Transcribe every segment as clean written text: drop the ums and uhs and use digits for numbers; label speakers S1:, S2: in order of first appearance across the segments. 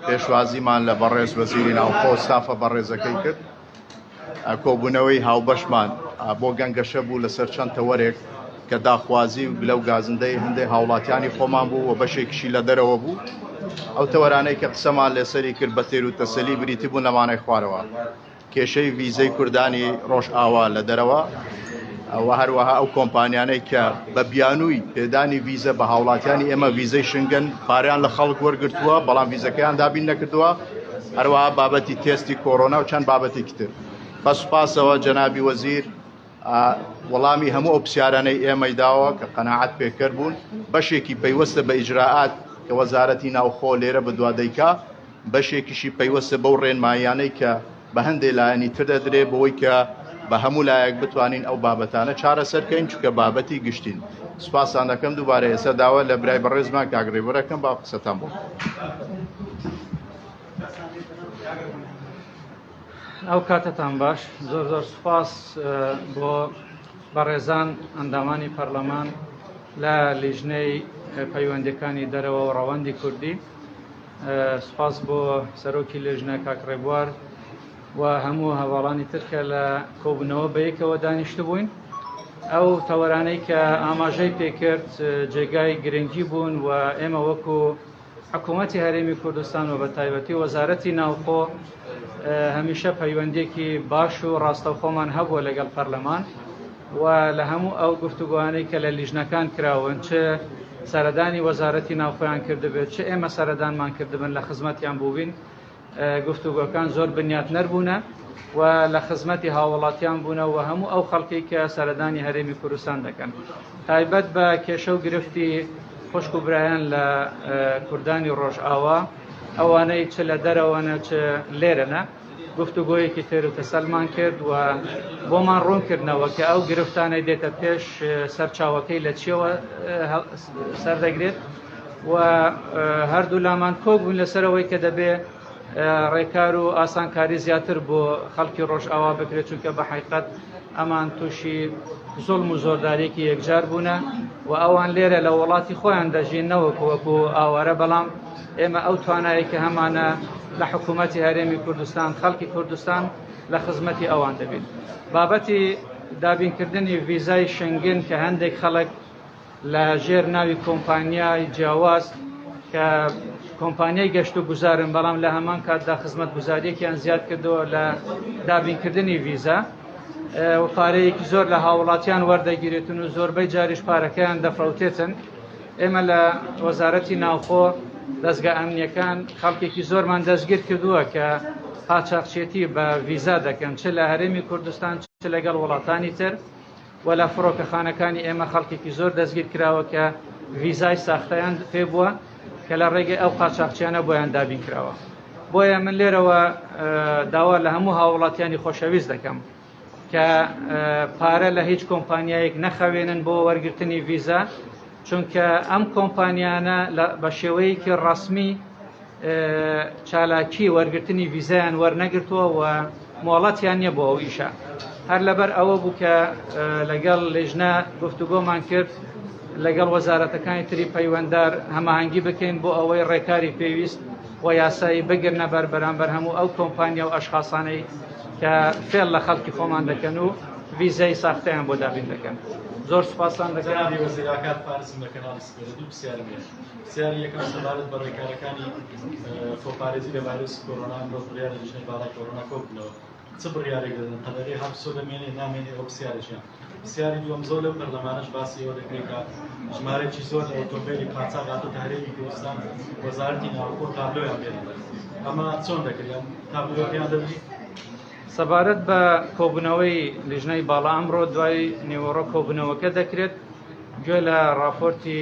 S1: پێشوازیمان لە بەڕێز وەزیری ناوخۆ ستافە بەڕێزەکەی کرد. کۆبوونەوەی هاوبەشمان بۆ گەنگەشە بوو لەسەر چەند تەوەرێک کە داخوازی و گلە و گازندەی هەندێک هاوڵاتیانی خۆمان بوو و بەشێکیشی لە دەرەوە بوو. ئەو تەوەرانەی کە قسەمان لەسەری کرد بە تێر و تەسەلی بریتی بوون لەمانەی خوارەوە. کێشەی ڤیزەی کوردانی ڕۆژئاوا لە دەرەوە و هەروەها ئەو کۆمپانیانەی کە بە بیانووی پێدانی ڤیزە بە هاوڵاتیانی ئێمە ڤیزەی شنگن پارەیان لە خەڵک وەرگرتووە بەڵام ڤیزەکەیان دابین نەکردووە، هەروەها بابەتی تێستی کۆرۆنا و چەند بابەتێکی تر. بە سوپاسەوە جەنابی وەزیر وەڵامی هەموو ئەو پرسیارانەی ئێمەی داوە کە قەناعەت پێکەر بوون، بەشێکی پەیوەستە بە ئیجرائات کە وەزارەتی ناوخۆ لێرە بەدوا دەیکا، بەشێکیشی پەیوەستە بەو ڕێنماییانەی کە بە هەندێ لایەنی تر دەدرێ بۆی کە بە هەموو لایەک بتوانین ئەو بابەتانە چارەسەر کەین چونکە بابەتی گشتین. سوپاستان دەکەم دووبارە ئێستا داوا لە برای بەڕێزمان کاک ڕێبەر ئەکەم با قسەتان بۆ بکات.
S2: ئەو کاتەتان باش. زۆر زۆر سوپاس بۆ بەڕێزان ئەندامانی پەرلەمان لە لیژنەی پەیوەندیەکانی دەرەوە و ڕەوەندی کوردی. سوپاس بۆ سەرۆکی لێژنە کاک ڕێبوار و هەموو هەواڵانی تر کە لە کۆبوونەوە بەیەکەوە دانیشتبووین. ئەو تەوەرانەی کە ئاماژەی پێکرد جێگای گرنگی بوون و ئێمە وەکو حکوومەتی هەرێمی کوردستان و بە تایبەتی وەزارەتی ناوخۆ هەمیشە پەیوەندیەکی باش و ڕاستەوخۆمان هەبووە لەگەڵ پەرلەمان و لە هەموو ئەو گفتوگۆانەی کە لە لیژنەکان کراون چ سەردانی وەزارەتی ناوخۆیان کردبێت چ ئێمە سەردانمان کردبن لە خزمەتیان بووین گفتوگۆکان زۆر بنیاتنەر بوونە و لە خزمەتی هاوڵاتیان بوونە و هەموو ئەو خەڵکەی کە سەردانی هەرێمی کوردستان دەکەن تایبەت بە کێشە و گرفتی خوشک و برایان لە کوردانی ڕۆژئاوا ئەوانەی چ لە دەرەوەنە چ لێرەنە گفتوگۆیەکی تێر و تەسەلمان کرد و بۆمان ڕوون کردنەوە کە ئەو گرفتانەی دێتە پێش سەرچاوەکەی لە چیەوە سەردەگرێت و هەردوو لامان کۆک بوون لەسەرەوەی کە دەبێ ڕێکار و ئاسانکاری زیاتر بۆ خەڵکی ڕۆژئاوا بکرێت چونکە بە حقیقت ئەمان تووشی زوڵم و زۆردارێکی یەکجار بوونە و ئەوان لێرە لە وڵاتی خۆیان دەژین نەوەکو وەکو ئاوارە بەڵام ئێمە ئەو توانایەی کە هەمانە لە حکوومەتی هەرێمی کوردستان خەڵکی کوردستان لە خزمەتی ئەوان دەبین. بابەتی دابینکردنی ڤیزای شنگن کە هەندێک خەڵک لە ژێر ناوی کۆمپانیای جیاواز کە کۆمپانیای گەشت و گوزارن بەڵام لە هەمان کاتدا خزمەتگوزاریەکیان زیاد کردەوە لە دابینکردنی ڤیزا و پارەیەکی زۆر لە هاوڵاتیان وەردەگیرێتن و زۆربەی جاریش پارەکەیان دەفەوتێتن. ئێمە لە وەزارەتی ناوخۆ دەزگا ئەمنیەکان خەڵکێکی زۆرمان دەستگیر کردووە کە قاچاخچێتی بە ڤیزا دەکەن چ لە هەرێمی کوردستان چ لەگەڵ وڵاتانی تر و لە فڕۆکەخانەکانی ئێمە خەڵکێکی زۆر دەستگیر کراوە کە ڤیزای ساختەیان پێبووە کە لە ڕێگەی ئەو قاچاخچیانە بۆیان دابین کراوە. بۆیە من لێرەوە داوا لە هەموو هاوڵاتیانی خۆشەویست دەکەم کە پارە لە هیچ کۆمپانیایەک نەخەوێنن بۆ وەرگرتنی ڤیزا چونکە ئەم کۆمپانیانە بە شێوەیەکی ڕەسمی چالاکی وەرگرتنی ڤیزایان وەرنەگرتووە و مۆڵەتیان نییە بۆ ئەو ئیشە هەر لەبەر ئەوە بوو کە لەگەڵ لیژنە گفتوگۆمان کرد لەگەڵ وەزارەتەکانی تری پەیوەندار هەماهەنگی بکەین بۆ ئەوەی ڕێکاری پێویست و یاسایی بگرنە بەر بەرامبەر هەموو ئەو کۆمپانیا و ئەشخاصانەی کە فێڵ لە خەڵکی خۆمان دەکەن و ڤیزای ساختەیان بۆ دابین دەکەن. زۆر سوپاستان دەکەم.
S3: جەنابی وەزیر ئاکار فارسم لە کەناڵی سپێدە دوو پرسیارم هەیە. پرسیاری یەکەم سەبارەت بە ڕێکارەکانی خۆپارێزی لە ڤایرۆسی کۆرۆنا، ئەمڕۆ بڕیارە لیژنەی باڵای کۆرۆنا کۆببنەوە، چ بڕیارێک دەدەن؟ قەدەغەی هاتوچۆ دەمێنێ نامێنێ؟ ئەوە پرسیارێکیان. پرسیاری دووەم زۆر لەو پەرلەمانەش باسی ئەوە دەکرێت کە ژمارەیەکی زۆر لە ئۆتۆمبێلی قاچاغ هاتۆتە هەرێمی کوردستان، وەزارەتی ناوخۆ تابلۆیان پێ دەدات، ئەمە چۆن دەکرێت؟ یان تابلۆ پێیان دەدرێت؟
S2: سەبارەت بە کۆبوونەوەی لیژنەی باڵا ئەمڕۆ دوای نیوەڕۆ کۆبوونەوەکە دەکرێت، گوێ لە ڕاپۆرتی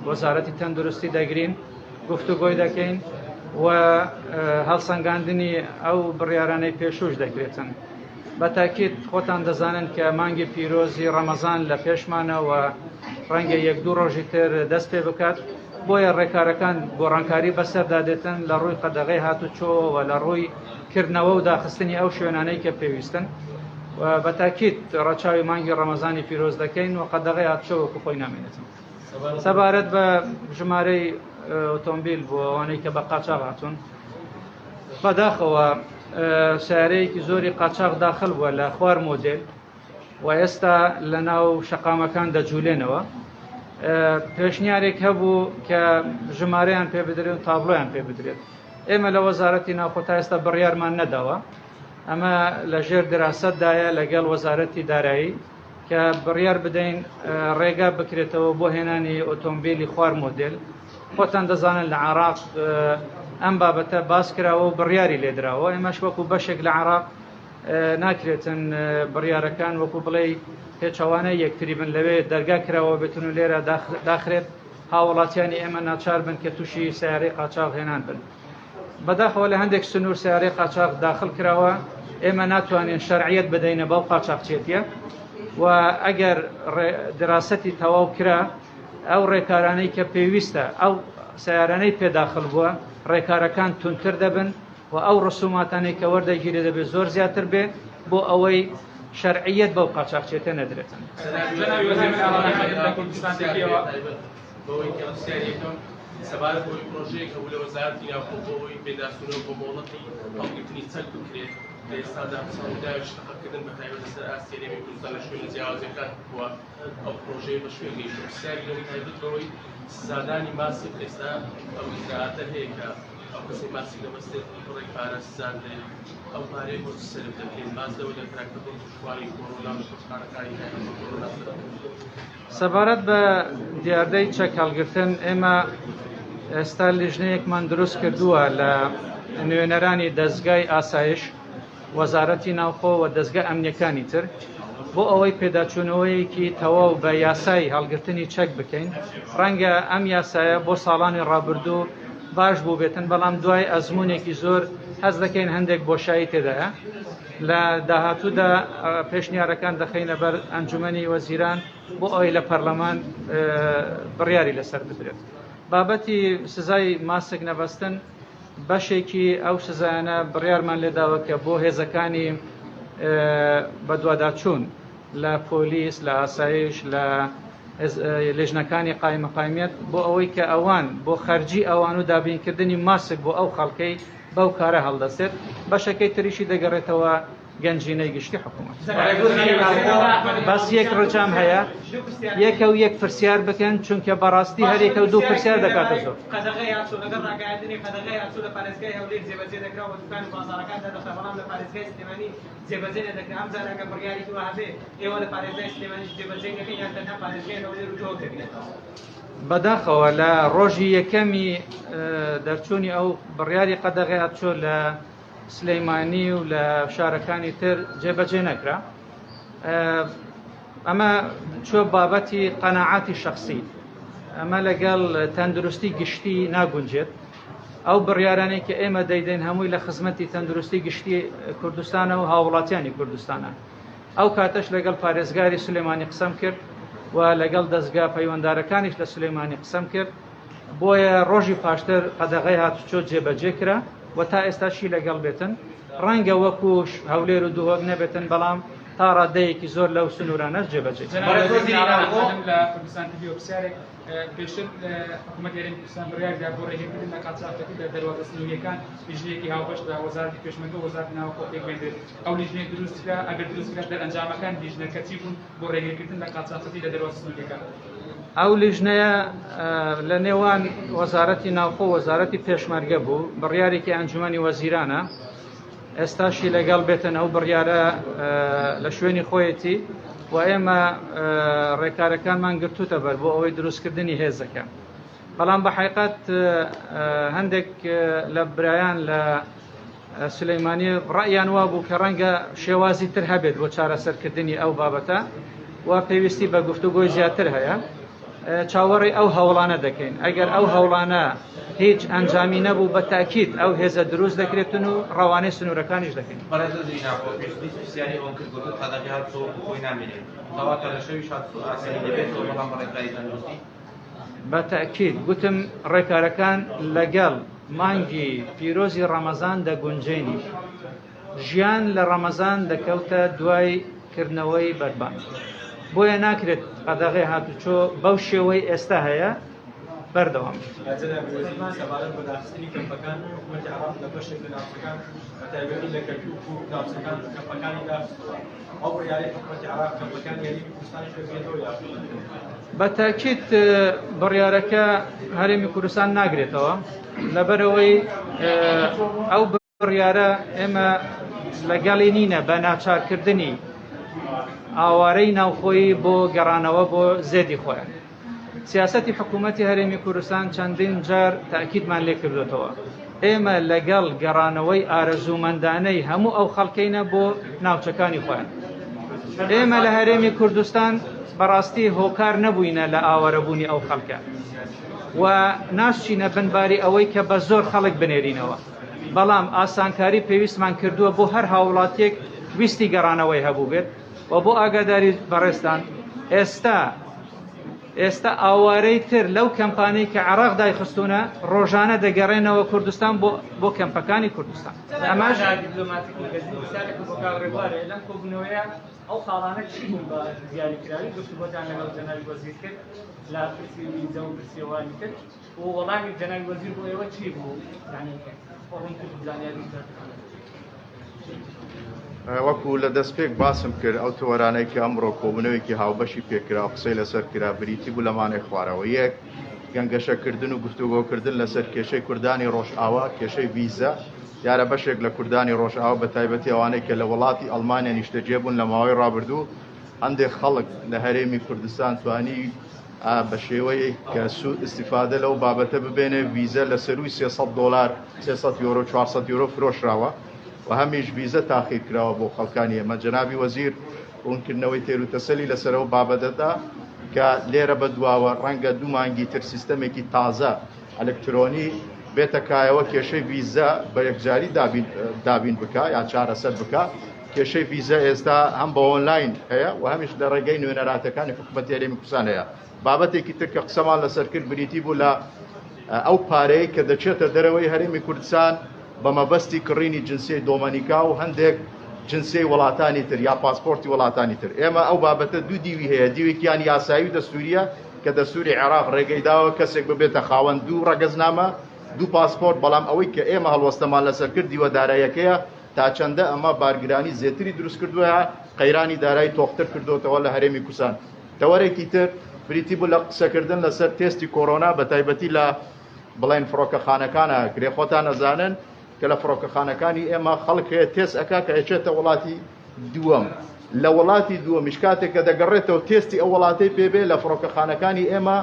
S2: وەزارەتی تەندروستی دەگرین، گفتوگۆی دەکەین و هەڵسەنگاندنی ئەو بڕیارانەی پێشووش دەکرێتن. بە تاکید خۆتان دەزانن کە مانگی پیرۆزی ڕەمەزان لە پێشمانە و ڕەنگە یەک دوو ڕۆژی تر دەست پێ بکات، بۆیە ڕێکارەکان گۆڕانکاری بەسەردا دێتن لە ڕووی قەدەغەی هاتوچۆوە و لە ڕووی کردنەوە و داخستنی ئەو شوێنانەی کە پێویستن و بە تاکید ڕەچاوی مانگی ڕەمەزانی پیرۆز دەکەین و قەدەغەی هاتوچۆ وەکو خۆی نامێنێتن. سەبارەت بە ژمارەی ئۆتۆمبیل بۆ ئەوانەی کە بە قاچاغ هاتوون. بەداخەوە سەیارەیەکی زۆری قاچاغ داخل بووە لە خوار مۆدێل و ئێستا لە ناو شەقامەکان دەجولێنەوە. پێشنیارێک هەبوو کە ژمارەیان پێ بدرێت و تابلۆیان پێ بدرێت. ئێمە لە وەزارەتی ناوخۆ تا ئێستا بڕیارمان نەداوە. ئەمە لە ژێر دراسەتدایە لەگەڵ وەزارەتی دارایی کە بڕیار بدەین ڕێگا بکرێتەوە بۆ هێنانی ئۆتۆمبیلی خوار مۆدێل. خۆتان دەزانن لە عێراق ئەم بابەتە باس کراوە و بڕیاری لێدراوە. ئێمەش وەکو بەشێک لە عێراق ناکرێتن بڕیارەکان وەکو بڵێ پێچەوانە یەکتری بن، لەوێ دەرگا کراوە بێتن و لێرە داخرێت، هاوڵاتیانی ئێمە ناچار بن کە تووشی سیارەی قاچاغ هێنان بن. بەداخەوە لە هەندێک سنوور سیارەی قاچاغ داخل کراوە، ئێمە ناتوانین شەرعیەت بدەینە بەو قاچاقچێتیە و ئەگەر دراسەتی تەواو کرا ئەو ڕێکارانەی کە پێویستە ئەو سیارانەی پێداخل بووە ڕێکارەکان توندتر دەبن و ئەو ڕسوماتانەی کە وەردەگیرێ دەبێت زۆر زیاتر بێ بۆ ئەوەی شەرعیەت بەو قاچاخچێتە نەدرێتن.
S4: سەبارەت بەوەی پرۆژەیەک هەبوو لە وەزارەتی ناوخۆ بۆ ئەوەی پێداچوونەوە بۆ مۆڵەتی هەڵگرتنی چەک بکرێت، لە ئێستادا چەند ڕووداوێکی تەقەکردن بە تایبەت لەسەر ئاستی هەرێمی کوردستان لە شوێنە جیاوازەکان بووە، ئەو پرۆژەیە بە شوێن گەیشتووە. پرسیاری لەم تایبەت بەوەی سزادانی ماسک ئێستا ئەو ئیجرائاتە هەیە کە ئەو کەسەی ماسک دەبەستێت بڕێک پارە سزادرێت، ئەو پارەیە بۆ چ سەرف دەکرێت؟ باس لەوە دەکرا کە بۆ تووشبووانی کۆرۆنا و نەخۆشخانەکانی تایبەت بە کۆرۆنا سەرف دەکرێت.
S2: سەبارەت بە دیاردەی چەک هەڵگرتن، ئێمە ئێستا لیژنەیەکمان دروست کردووە لە نوێنەرانی دەزگای ئاسایش، وەزارەتی ناوخۆ و دەزگا ئەمنیەکانی تر بۆ ئەوەی پێداچوونەوەیەکی تەواو بە یاسای هەڵگرتنی چەک بکەین. ڕەنگە ئەم یاسایە بۆ ساڵانی ڕابردوو باش بووبێتن، بەڵام دوای ئەزموونێکی زۆر هەست دەکەین هەندێک بۆشایی تێدایە. لە داهاتوودا پێشنیارەکان دەخەینە بەر ئەنجومەنی وەزیران بۆ ئەوەی لە پەرلەمان بڕیاری لەسەر بدرێت. بابەتی سزای ماسک نەبەستن بەشێکی ئەو سزایانە بڕیارمان لێداوە کە بۆ هێزەکانی بەدواداچوون لە پۆلیس، لە ئاسایش، لە لێژنەکانی قایمەقامیەت بۆ ئەوەی کە ئەوان بۆ خەرجی ئەوان و دابینکردنی ماسک بۆ ئەو خەڵکەی بەو کارە هەڵدەستێت، بەشەکەی تریشی دەگەڕێتەوە گەنجینەی گشتی حکوومەت. بەس یەک ڕجام هەیە، یەکە و یەک پرسیار بکەن، چونکە بەڕاستی هەر یەکە و دوو پرسیار دەکاتە زۆر.
S5: قەدەغەی هاتوچۆ لەگەڵ ڕاگەیاندنی قەدەغەی هاتوچۆ لە پارێزگای هەولێر جێبەجێ دەکرا و دوکان و بازاڕەکان دادەخرا، بەڵام لە پارێزگای سلێمانی جێبەجێ نەدەکرا، ئەمجارە ئەگەر بڕیارێکی وا هەبێ ئێوە لە پارێزگای سلێمانیش جێبەجێی دەکەن یان تەنها پارێزگای هەولێر و دهۆک دەگرێتەوە؟
S2: بەداخەوە لە ڕۆژی یەکەمی دەرچوونی ئەو بڕیاری قەدەغەی هاتوچۆ لە سلەیمانی و لە شارەکانی تر جێبەجێ نەکرا. ئەمە چوە بابەتی قەناعاتی شخصی، ئەمە لەگەڵ تەندروستی گشتی ناگونجێت. ئەو بڕیارانەی کە ئێمە دەیدەین هەمووی لە خزمەتی تەندروستی گشتی کوردستانە و هاوڵاتیانی کوردستانە. ئەو کاتەش لەگەڵ پارێزگاری سلێمانی قسەم کرد و لەگەڵ دەزگا پەیوەندارەکانیش لە سلێمانی قسەم کرد، بۆیە ڕۆژی پاشتر قەدەغەی هاتوچۆ جێبەجێ کرا و تا ئێستاشی لەگەڵ بێتن. ڕەنگە وەکو هەولێر و دهۆک نەبێتن، بەڵام تا ڕادەیەکی زۆر لەو سنوورانەش جێبەجێ کرا.
S5: لە کوردستان تیڤی پرسیارێک، پێشتر حکوومەتی هەرێمی کوردستان بڕیاریدا بۆ ڕێگەکردن لە قاچاخچێتی لە دەروازە سنوورییەکان لیژنەیەکی هاوبەش لە وەزارەتی پێشمەرگە و وەزارەتی ناوخۆ پێکبهێنرێت. ئەو لیژنەیە دروست کرا؟ ئەگەر دروست کرا دەرئەنجامەکانی لیژنەکە چی بوون بۆ ڕێگریکردن لە قاچاخچێتی لە دەروازە سنوورییەکان؟
S2: ئەو لیژنەیە لە نێوان وەزارەتی ناوخۆ و وەزارەتی پێشمەرگە بوو، بڕیارێکی ئەنجومەنی وەزیرانە، ئێستاشی لەگەڵ بێتن ئەو بڕیارە لە شوێنی خۆیەتی و ئێمە ڕێکارەکانمان گرتوتە بەر بۆ ئەوەی دروستکردنی هێزەکە. بەڵام بە حەقیقەت هەندێک لە برایان لە سلەیمانی ڕەئیان وابوو کە ڕەنگە شێوازی تر هەبێت بۆ چارەسەرکردنی ئەو بابەتە و پێویستی بە گفتوگۆی زیاتر هەیە. چاوەڕێی ئەو هەوڵانە دەکەین، ئەگەر ئەو هەوڵانە هیچ ئەنجامی نەبوو بە تاکید ئەو هێزە دروست دەکرێتن و ڕەوانەی سنوورەکانیش دەکەین.
S6: بەڕێز وەزیری ناوخۆ پێشتریش پرسیاری ئەوەم کرد گوتت قەدەغەی هاتوچۆ وەکو خۆی نامێنێت، کەواتە لە شەویش هاتوچۆ ئاسایی دەبێتەوە بەڵام بە ڕێکاری تەندروستی؟
S2: بە تەئکید گوتم ڕێکارەکان لەگەڵ مانگی پیرۆزی ڕەمەزان دەگونجێنین. ژیان لە ڕەمەزان دەکەوتە دوای کردنەوەی بەربانگ، بۆیە ناکرێت قەدەغەی هاتوچۆ بەو شێوەی ئێستا هەیە بەردەوام بێت.
S3: جەنابی وەزیر سەبارەت بە داخستنی کەمپەکان، حکومەتی عێراق لە بەشێک لە ناوچەکان بەتایبەتی لە کەرکوک و ناوچەکان کەمپەکانی داخستووە، ئەو بڕیارەی حکومەتی عێراق کەمپەکانی هەرێمی کوردستانیش دەگرێتەوە یاخود؟
S2: بە تاکید بڕیارەکە هەرێمی کوردستان ناگرێتەوە، لەبەرئەوەی ئەو بڕیارە ئێمە لەگەڵی نینە بە ناچارکردنی ئاوارەی ناوخۆیی بۆ گەڕانەوە بۆ زێدی خۆیان. سیاسەتی حکوومەتی هەرێمی کوردستان چەندین جار تاکیدمان لێ کردوێتەوە ئێمە لەگەڵ گەڕانەوەی ئارەزوومەندانەی هەموو ئەو خەڵکەینە بۆ ناوچەکانی خۆیان. ئێمە لە هەرێمی کوردستان بەڕاستی هۆکار نەبووینە لە ئاوارەبوونی ئەو خەڵکە و ناشچینە بنباری ئەوەی کە بە زۆر خەڵک بنێرینەوە. بەڵام ئاسانکاری پێویستمان کردووە بۆ هەر هاوڵاتیەک ویستی گەڕانەوەی هەبووبێت و بۆ ئاگاداری بەڕێزتان ئێستا ئێستا ئاوارەی تر لەو کەمپانەی کە عێراق دایخستوونە ڕۆژانە دەگەڕێنەوە کوردستان بۆ بۆ کەمپەکانی کوردستان ئەمەش
S5: لەم کۆبوونەوەیە ئەو خاڵانە چی بوون بە دیاریکراوی گفتوگۆتان لەگەڵ جەنابی وەزیر کرد لە پرسی ویزە و پرسیەوانی تر و وەڵامی جەنابی وەزیر بۆ ئێوە چی بوو؟ یانی ڕوونتر زانیاری زیاترمان
S1: وەکو لە دەستپێک باسم کرد ئەو تەوەرانەی کە ئەمڕۆ کۆبوونەوەیەکی هاوبەشی پێکرا و قسەی لەسەر کرا بریتی بوو لەمانەی خوارەوە یەک گەنگەشەکردن و گفتوگۆکردن لەسەر کێشەی کوردانی ڕۆژئاوا کێشەی ڤیزە دیارە بەشێک لە کوردانی ڕۆژئاوا بە تایبەتی ئەوانەی کە لە وڵاتی ئەڵمانیا نیشتەجێ بوون لە ماوەی ڕابردوو هەندێک خەڵک لە هەرێمی کوردستان توانی بە شێوەیەک کە سوود ئیستیفادە لەو بابەتە ببێنێ ڤیزە لە سەرووی 300 دۆلار 300 یۆرۆ 400 یۆرۆ فرۆشراوە و هەمیش ڤیزە تاخیر کراوە بۆ خەڵکانی ئێمە جەنابی وەزیر ڕوونکردنەوەی تێر و تەسەلی لەسەر ئەو بابەتەدا کە لێرە بەدواوە ڕەنگە دوو مانگی تر سیستەمێکی تازە ئەلکترۆنی بێتە کایەوە کێشەی ڤیزە بە یەکجاری دابین دابین بکا یا چارەسەر بکا کێشەی ڤیزە ئێستا هەم بە ئۆنلاین هەیە و هەمیش لە ڕێگەی نوێنەراتەکانی حکوومەتی هەرێمی کوردستان هەیە بابەتێکی تر کە قسەمان لەسەر کرد بریتی بوو لە ئەو پارەیە کە دەچێتە دەرەوەی هەرێمی کوردستان بە مەبەستی کڕینی جنسیەی دۆمەنیکا و هەندێک جنسیەی وڵاتانی تر یا پاسپۆرتی وڵاتانی تر ئێمە ئەو بابەتە دوو دیوی هەیە دیوێکیان یاسایی و دەستوریە کە دەستوری عێراق ڕێگەی داوە کەسێک ببێتە خاوەن دوو ڕەگەزنامە دوو پاسپۆرت بەڵام ئەوەی کە ئێمە هەڵوەستەمان لەسەر کرد دیوە دارایەکەیە تا چەندە ئەمە بارگرانی زێتری دروست کردووە قەیرانی دارایی تۆختر کردوتەوە لە هەرێمی کوردستان تەوەرێکی تر بریتی بوو لە قسەکردن لەسەر تێستی کۆرۆنا بە تایبەتی لە بڵێن فڕۆکەخانەکانە کرێ خۆتان ئەزانن کە لە فڕۆکەخانەکانی ئێمە خەڵک هەیە تێست ئەکا کە ئەچێتە وڵاتی دووەم لە وڵاتی دووەمیش کاتێک کە دەگەڕێتەوە تێستی ئەو وڵاتەی پێ بێ لە فڕۆکەخانەکانی ئێمە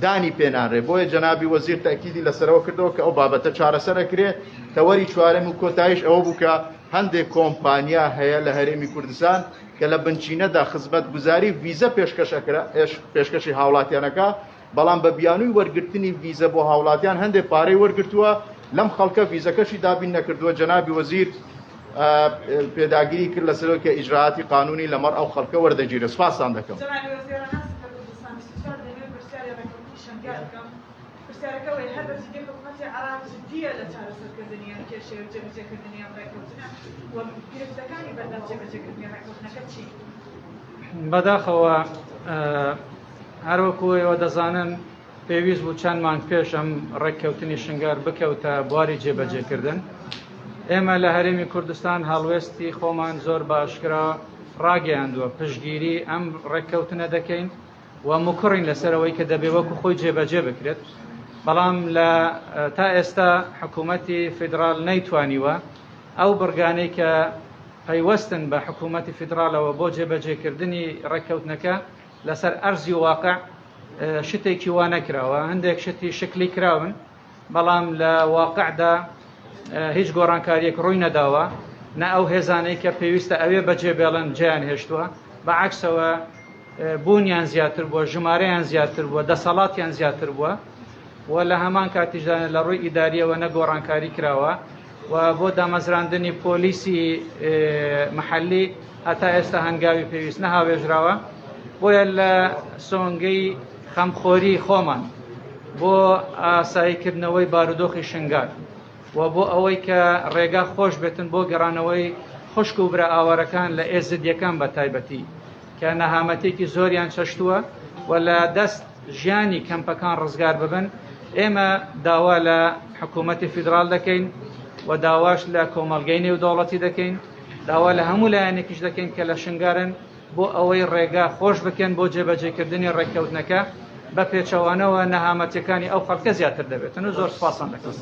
S1: دانی پێنانرێ بۆیە جەنابی وەزیر تەکیدی لەسەرەوە کردەوە کە ئەو بابەتە چارەسەر ئەکرێ تەوەری چوارەم و کۆتاییش ئەوە بوو کە هەندێک کۆمپانیا هەیە لە هەرێمی کوردستان کە لە بنچینەدا خزمەتگوزاری ڤیزە پێشکەش ئەکرا پێشکەشی هاوڵاتیانەکە بەڵام بە بیانووی وەرگرتنی ڤیزە بۆ هاوڵاتیان هەندێک پارەی وەرگرتووە لەم خەڵکە ڤیزەکەشی دابین نەکردووە جەنابی وەزیر پێداگیری کرد لەسەرەوە کە ئیجرائاتی قانونی لەمەڕ ئەو خەڵکە وەردەگیرێت سوپاستان دەکەم.
S7: جەنابی وەزیر ڕەناسم لە کوردستان 24 دەمەوێت پرسیاری ڕێککەوتنی شەنگال بکەم پرسیارەکە ئەوەیە هەر بە جدی حکومەتی عێراق جدییە لە چارەسەرکردنی ئەم کێشەیە و جێبەجێکردنی ئەم ڕێککەوتنە و گرفتەکانی بەردەم جێبەجێکردنی ڕێککەوتنەکە چین؟
S2: بەداخەوە هەروەکو ئێوە دەزانن پێویست بوو چەند مانگ پێش ئەم ڕێککەوتنی شنگار بکەوتە بواری جێبەجێکردن. ئێمە لە هەرێمی کوردستان هەڵوێستی خۆمان زۆر بە ئاشکرا ڕاگەیاندووە، پشتگیری ئەم ڕێککەوتنە دەکەین و مکوڕین لەسەر ئەوەی کە دەبێ وەکو خۆی جێبەجێ بکرێت. بەڵام لە تا ئێستا حکوومەتی فیدراڵ نەیتوانیوە ئەو بڕگانەی کە پەیوەستن بە حکوومەتی فیدراڵەوە بۆ جێبەجێکردنی ڕێککەوتنەکە لەسەر ئەرزی واقع شتێکی وا نەکراوە، هەندێک شتی شکلی کراون، بەڵام لە واقعدا هیچ گۆڕانکاریەک ڕووی نەداوە، نە ئەو هێزانەی کە پێویستە ئەوێ بەجێ بێڵن جێیان هێشتووە، بە عەکسەوە بوونیان زیاتر بووە، ژمارەیان زیاتر بووە، دەسەڵاتیان زیاتر بووە و لە هەمان کاتیشدا لە ڕووی ئیداریەوە نە گۆڕانکاری کراوە و بۆ دامەزراندنی پۆلیسی محەلی هەتا ئێستا هەنگاوی پێویست نەهاوێژراوە، بۆیە لە سۆنگەی خەمخۆری خۆمان بۆ ئاساییکردنەوەی بارودۆخی شنگال و بۆ ئەوەی کە ڕێگا خۆش بێتن بۆ گەڕانەوەی خوشک و برا ئاوارەکان لە ئێزدیەکان بە تایبەتی کە نەهامەتێکی زۆریان چەشتووە و لە دەست ژیانی کەمپەکان ڕزگار ببن. ئێمە داوا لە حکوومەتی فیدرال دەکەین و داواش لە کۆمەڵگەی نێودەوڵەتی دەکەین، داوا لە هەموو لایەنێکیش دەکەین کە لە شنگارن بۆ ئەوەی ڕێگا خۆش بکەن بۆ جێبەجێکردنی ڕێککەوتنەکە، بە پێچەوانەوە نەهامەتیەکانی ئەو خەڵکە زیاتر دەبێتن و زۆر سوپاستان دەکەم.